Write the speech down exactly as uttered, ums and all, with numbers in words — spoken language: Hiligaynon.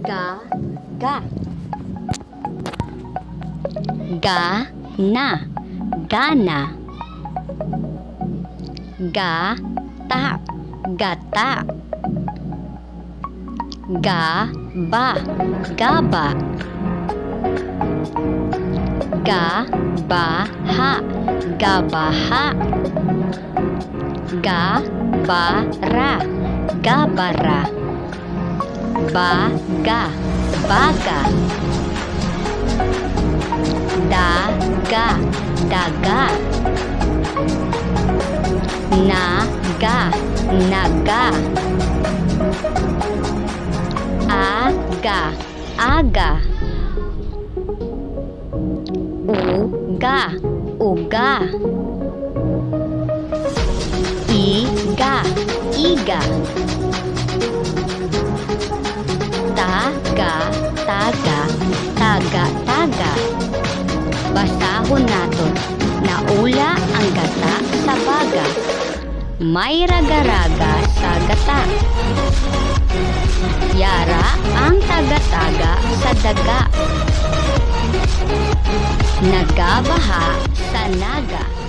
Ga, ga. Ga, na, gana. Ga, ta, gata. Ga, ba, gaba. Ga, ba, ha, gabaha. Ga, ba, ra, gabara. Ba, ga, baga. Da, ga, daga. Na, ga, naga. A, ga, aga. U, ga, uga. I, ga, iga. Ta, ga, taga, taga, taga. Basahon naton. Naula ang gata sa baga. May raga-raga sa gata. Yara ang taga-taga sa daga. Nagabaha sa naga.